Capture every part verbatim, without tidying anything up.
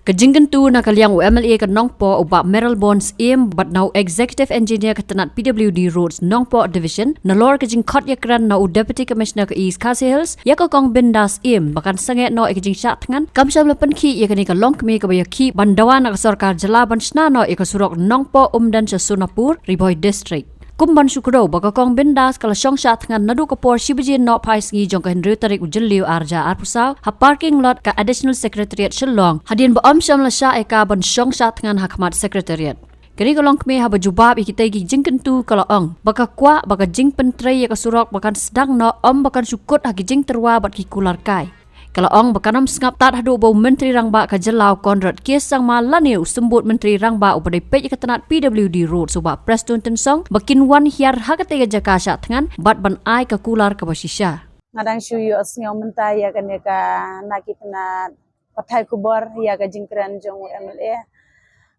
Ka jingkyntu na ka liang u M L A ka Nongpoh u Bah Mayralborn Syiem bad na u Executive Engineer ka tnat P W D Roads Nongpoh Division, nalor ka jingkhot ïakren na u Deputy Commissioner ka East Khasi Hills, ïa ka Kong Bindas Syiem, ba kan sangeh noh ïa ka jingshah thngan, kam shym la pynkhih ïa kane ka longkmie kaba ïakhih ban dawa na ka sorkar jylla ban shna noh ïa ka surok Nongpoh Umden sha Sonapur, Ri Bhoi District. Kum ban shu kdew ba ka Kong Bindas ka la shong shah thngan naduh ka por shi baje noh phai sngi jong ka hynriew tarik u Jylliew arhajar arphew saw, ha parking lot ka Additional Secretariat Shillong, hadien ba ym shym la shah ïa ka ban shong shah thngan ha khmat Secretariat. Kane ka longkmie haba jubab ïa kitei ki jingkyntu ka la ong ba ka kwah ba ka jingpyntrei ïa ka surok ba kan sdang noh, ym ba kan shu kut ha ki jingtyrwa bad ki kular kai. Ka la ong ba kan ym sngap tad haduh ba u Myntri Rangbah ka jylla u Conrad K Sangma lane u Symbud Myntri Rangbah uba dei peit ïa ka tnat P W D Roads u Bah Prestone Tynsong ba kin wan hiar ha katei ka jaka shah thngan bad ban ai ka kular kaba shisha. Nga dang shu ïohsngew mynta ïa kane ka na ki tnat pathai khubor ïa ka jingkren jong u M L A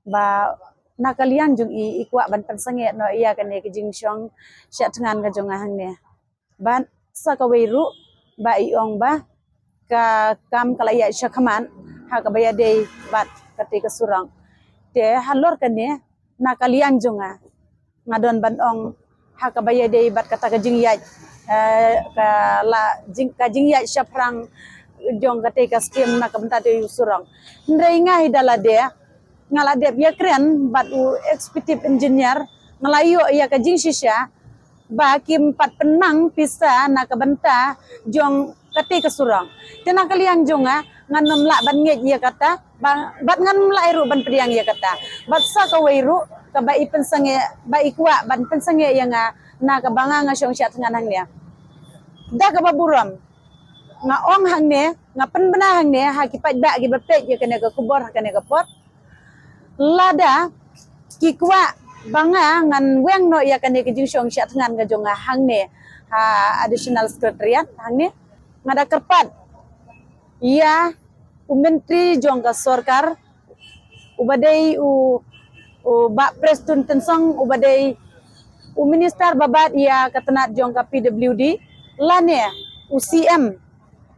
ba na ka liang jong i, i kwah ban pynsangeh noh ïa kane ka jingshong shah thngan ka jong nga hangne. Bad sa kawei ruh ba i ong ba ka kam ka la ïaid sha khmat ha kaba ïadei bad katei ka surok. Te halor kane na ka liang jong nga, nga don ban ong ha kaba ïadei bad kata ka jingïaid, eh, ka la jing, ka jingïaid shaphrang jong katei ka skim na ka bynta te u surok. Hynrei nga hi da lade nga la dep ïakren bad u executive engineer, nga la ïoh ïa ka jingshisha ba kim pat pynmang pisa na ka bynta jong katei ka surok. Te na ka liang jong nga, ngan ym lah ban ngeit ïa kata, ba, bad ngan ym lah ruh ban pdiang ïa kata. Bad sa kawei ruh kaba i pynsangeh, ba i kwah ban pynsangeh ïa nga na kaba nga nga shong shah thngan hangne. Da kaba burom nga ong hangne, nga pynbna hangne ha ki paidbah kiba peit ïa kane ka khubor ha kane ka por. Lada ki kwah ba nga ngan weng noh ïa kane ka jingshong shah thngan ka jong nga hangne ha Additional Secretariat hangne, nga da kyrpad ïa u Myntri jong ka sorkar uba dei u, u Bah Prestone Tynsong uba dei u Minister ba bat ïa ka tnat jong ka P W D lane u C M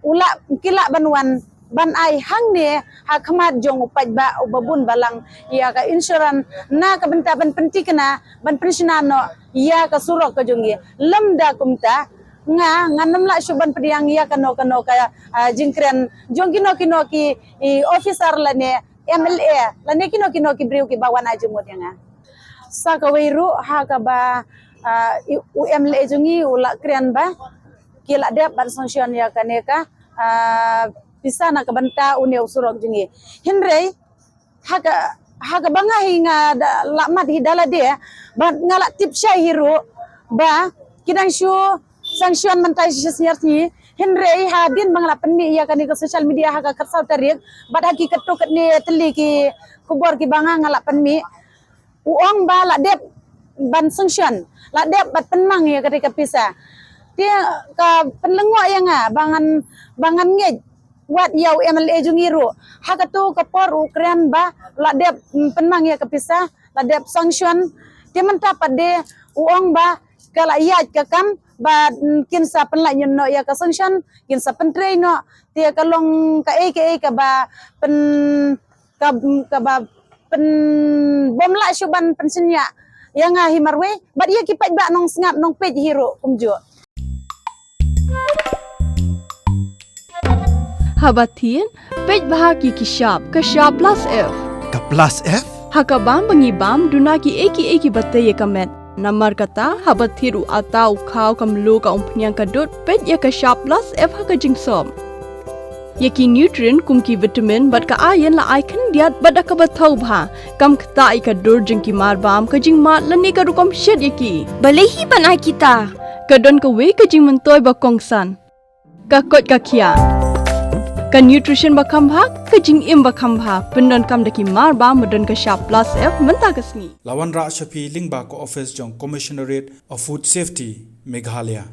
u lah, ki lah ban wan ban ai hangne ha khmat jong u paidbah uba bun balang ïa ka insurance na ka bynta ban pynthikna, ban pynshna noh ïa ka surok ka jong ngi. Lymda kumta nga, ngan ym lah shuh ban pdiang ïa kano kano ka, ah, jingkren jong kino kino ki, i, officer lane M L A lane kino kino ki briew kiba wan ai jingmut ïa nga. Sa kawei ruh ha kaba, ah, i, u M L A jong ngi u la kren ba ki la dep ban sanction ïa kane ka, ah, pisa na ka bynta une u surok jong ngi. Hynrei ha ka, ha kaba nga hi nga da la mat hi da lade, bad nga la tip shai hi ruh ba ki dang shu sanction mynta shi snier sngi. Hynrei hadien ba nga la pynmih ïa kane ka social media ha ka khatsaw tarik bad ha ki katto katne tylli ki khubor kiba nga nga la pynmih, u ong ba la dep ban sanction, la dep ban pynmang ïa katei ka pisa. Te ka pynlyngngoh ïa nga ba ngan, ba ngan ngeit wat ïa u M L A jong ngi ruh. Ha kato ka por u kren ba la dep, mm, pynmang ïa ka pisa, la dep sanction. Te mynta pat de u ong ba ka la ïaid ka kam ba, mm, kin sa pynlait ñion noh ïa ka sanction, kin sa pyntrei noh. Te ka long kaei kaei kaba pyn, ka, kaba pyn, bym lah shuh ban pynsngew ïa nga hi marwei bad ïa ki paidbah nongsngap nongpeit hi ruh kumjuh. Haba thied, peit bha ki ki shap, ka shap plus F. Ka plus F? Ha ka bam ba ngi bam, duna kiei kiei kiba tei ïa ka met. Namar kata, haba thied u atta u khaw ka mluh ka umphniang ka dud, peit ïa ka shap plus F ha ka jingsop. Ïa ki nutrient kum ki vitamin bad ka iron la ai khyndiat bad da kaba thaw bha. Kam ktah ïa ka dur jong ki mar bam, ka jingmad lane ka rukom shet ïa ki. Balei hi ban ai kita? Ka don kawei ka jingmyntoi ba kongsan. Ka koit ka khiah. Ka nutrition ba kham bha, ka jingim ba kham bha. Pyndonkam da ki mar bam ba don ka shap plus F mynta ka sngi. La wanrah sha phi lyngba ka office jong Commissionerate of Food Safety, Meghalaya.